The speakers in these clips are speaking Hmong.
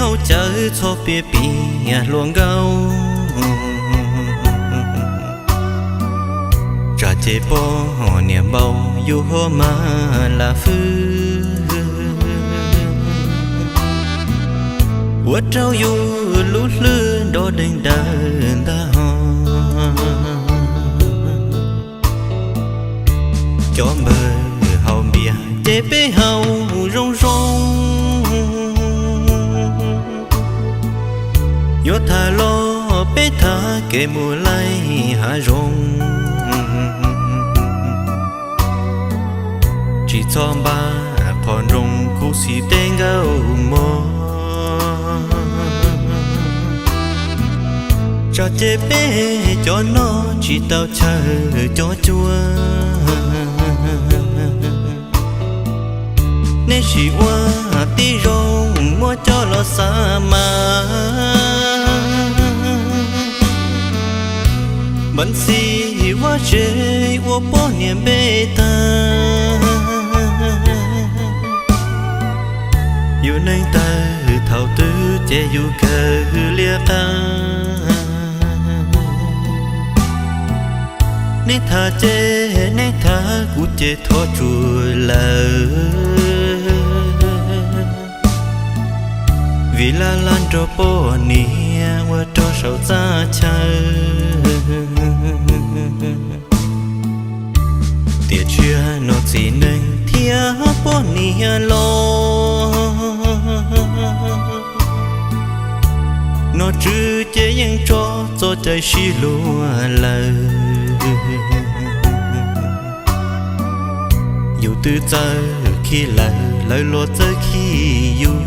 Cawv txhob piav piam hluas nkauj, tsam ces poj niam npau yus ho mas lam fwb. Ua rau yus lub hlwb nrov deeg daws ntag ho. Cov npawg haus npias ces peb haus zoo zoo. Yuav tham los peb tham kev mus laij hav zoov. Tsis txhob npaj qhov nroog khuv xim tej nkauj mog. Tsam ces peb cov no tsis tau chaw cov cuab. Nej sim ua tib zoo muab coj los xav mas. Npaj xis Vaj Tswv ua poj niam npe tag. Yus neej tawg thaum twg ces yus kawg liab qab. Nej tham ces nej tham, kuv ces thov tsuas lawm. Vim laj laj nrog poj niam ua rog saum txaj chaw. Tiam tsiaj no txiv neej thiab poj niam los, nom tswv ces yeej tso txoj cai sib luag lawm. Yus twb txawj khi lawv, lawv los txawj khi yus.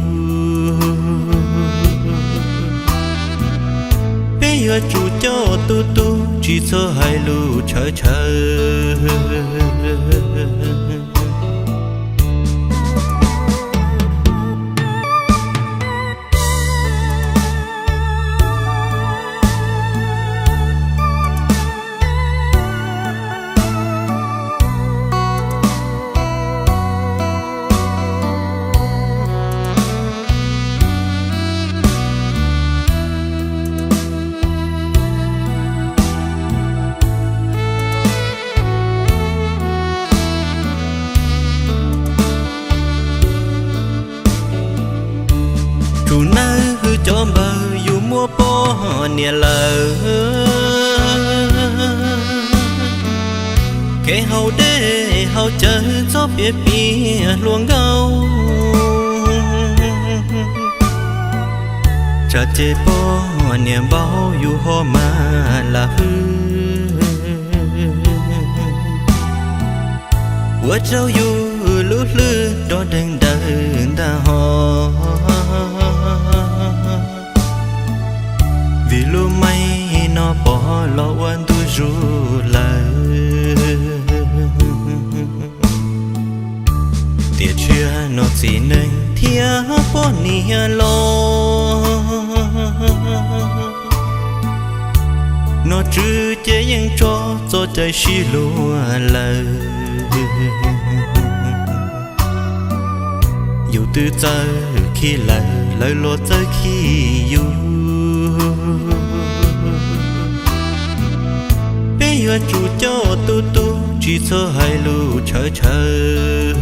Peb yuav tsum coj tu tu, tsis txhob hais lus tshawv tshawv. Tsum nawb cov npawg, yus muaj poj niam lawm. Kev haus dej haus cawv txhob piav piam hluas nkauj. Tsam ces poj niam npau yus ho mas lam hwj. Ua rau yus lub hlwb nrov deeg daws ntag ho. Vim lub meej no pom los ua ntu zus lawm. Tiam tsiaj no txiv neej thiab poj niam los, nom tswv ces yeej tso txoj cai sib luag lawm. Yus twb txawj khi lawv, lawv los txawj khi yus. Peb yuav tsum coj tu tu, tsis txhob hais lus tshawv tshawv.